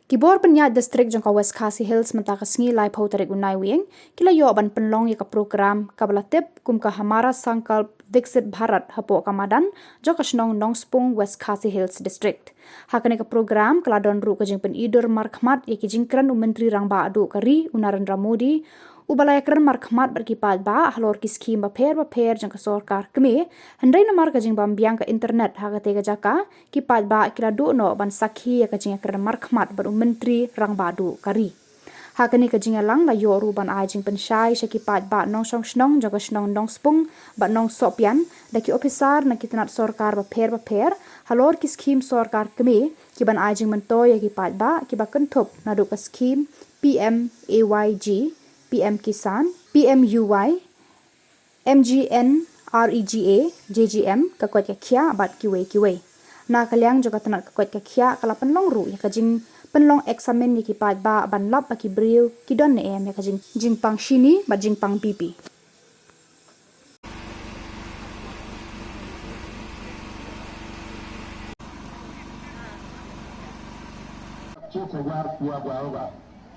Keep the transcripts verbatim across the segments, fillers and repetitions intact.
Ki bor pynïaid district jong ka West Khasi Hills mynta ka sngi laiphew tarik u Naiwieng ki la ïoh ban pynlong ïa ka program kaba la tip kum ka Hamara Sankalp Viksit Bharat hapoh ka madan jong ka shnong Nongspung, West Khasi Hills District. Ha kane ka program ka la don ruh ka jingpynidur markhmat ïa ki jingkren u Myntri Rangbah duh ka ri u Narendra Modi, uba la ïakren markhmat bad ki paidbah halor ki skhim bapher bapher jong ka sorkar kmie, hynrei namar ka jingbym biang ka internet ha katei ka jaka, ki paidbah ki la duh noh ban sakhi ïa ka jingïakren markhmat bad u Myntri Rangbah duh ka ri. Ha kane ka jingïalang la ïoh ruh ban ai jingpynshai sha ki paidbah nongshong shnong jong ka shnong Nongspung bad Nongsohpian da ki ophisar na ki tnat sorkar bapher bapher halor ki skhim sorkar kmie, ki ban ai jingmyntoi ïa ki paidbah kiba kynthup naduh ka skhim P M A Y G, P M Kisan, P M U Y, M G N R E G A, J G M, ka koit ka khiah bad kiwei kiwei. Na ka liang jong ka tnat ka koit ka khiah ka la pynlong ruh ïa ka jingpynlong eksamin ïa ki paidbah ban lap ba ki briew ki don ne em ïa ka jing, jingpang shini bad jingpang B P. पच्चीस हजार किया जाएगा।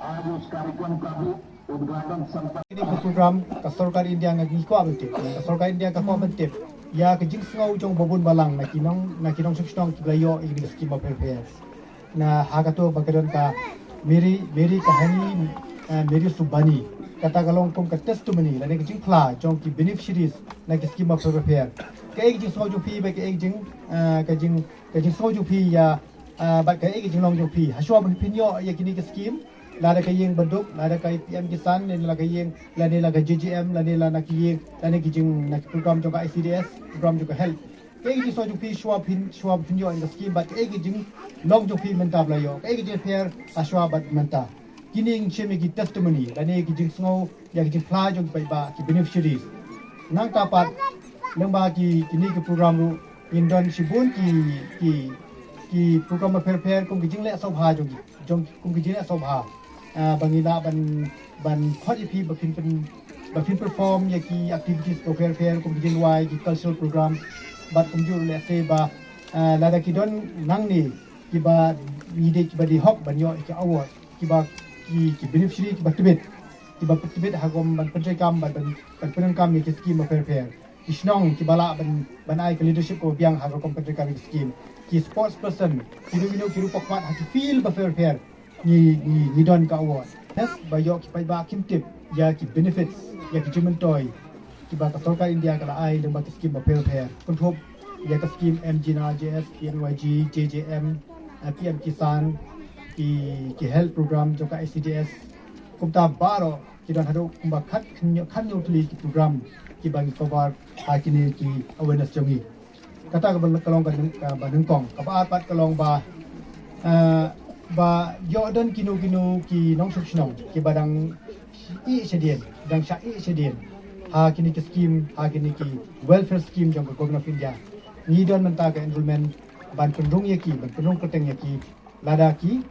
आज इस कार्यक्रम का भी उद्घाटन संपन्न। Ini ka program ka sorkar India nga ngi kwah ban tip. Ka sorkar India ka kwah ban tip ïa ka jingsngew jong babun balang na ki nong, na ki nongshong shnong kiba la ïoh ïa ki skim bapher bapher. Na ha kato ba ka don ka Meri, Meri Kahani, eh, Meri Subani. Kata ka long kum ka testimony lane ka jingphla jong ki beneficiaries na ki skim bapher bapher. Kaei ka jingsngew jong phi bad kaei ka jing, eh, ka jing, ka jingsngew jong phi ïa, eh, bad kaei ka jinglong jong phi hashuwa ba phin ïoh ïa kine ki skim, lada ka ïing baduk, lada ka P M Kisan, lane la ka ïing, lane la ka J J M, lane la na ki ïing, lane ki jing na ki program jong ka I C D S, program jong ka health. Kaei ka jingsngew jong phi shuwa phin, shuwa phin ïoh ïa ka skim bad kaei ka jinglong jong phi mynta ba la ïoh. Kaei ka jingpher hashuwa bad mynta. Kine ngin shim ïa ki testimony lane ki jingsngew ïa ki jingphla jong ki paidbah ki beneficiaries. Nangta pat lyngba ki, kine ki program ruh ngin don shibun ki, ki, ki program bapher bapher kum ki jingleh sngewbha jong ki, jong kum ki jingleh sngewbha. Ah, ba ngi lah ban, ban khot ïa phi ba phin pyn, ba phin perform ïa ki activities bapher bapher kum ki jingduwai, ki cultural program. Bad kumjuh lehse ba, ah, lada ki don nangne kiba ngi dei, kiba dei hok ban ïoh ïa ki award, kiba ki, ki beneficiary kiba tbit, kiba tbit ha ka rukom ban pyntreikam bad ban, ban pyndonkam ïa ki skim bapher bapher. Ki shnong kiba lah ban, ban ai ka leadership kaba biang ha ka rukom pyntreikam ïa ki skim. Ki sports person, kino kino ki rukom khmat ha ki field bapher bapher. Ngi, ngi, ngi don ka award. Test ba ïoh ki paidbah kim tip ïa ki benefits, ïa ki jingmyntoi kiba ka sorkar India ka la ai lyngba ki skim bapher bapher. Kynthup ïa ka skim M G N R G S, P M Y G, J J M, eh, P M Kisan, ki, ki health program jong ka I C D S. Kumta baroh ki don haduh kumba khat, khathynñiew, khathynñiew tylli ki program kiba ngi cover ha kine ki awareness jong ngi. Kata kaba ka long kaba nyngkong. Kaba ar pat ka long ba, eh, ba ïoh don kino kino ki nongshong shnong kiba dang ïeh shadien, dang shah ïeh shadien ha kine ki skim, ha kine ki welfare skim jong ka Government of India. Ngi don mynta ka enrollment ban pynrung ïa ki, ban pynrung kyrteng ïa ki, lada ki,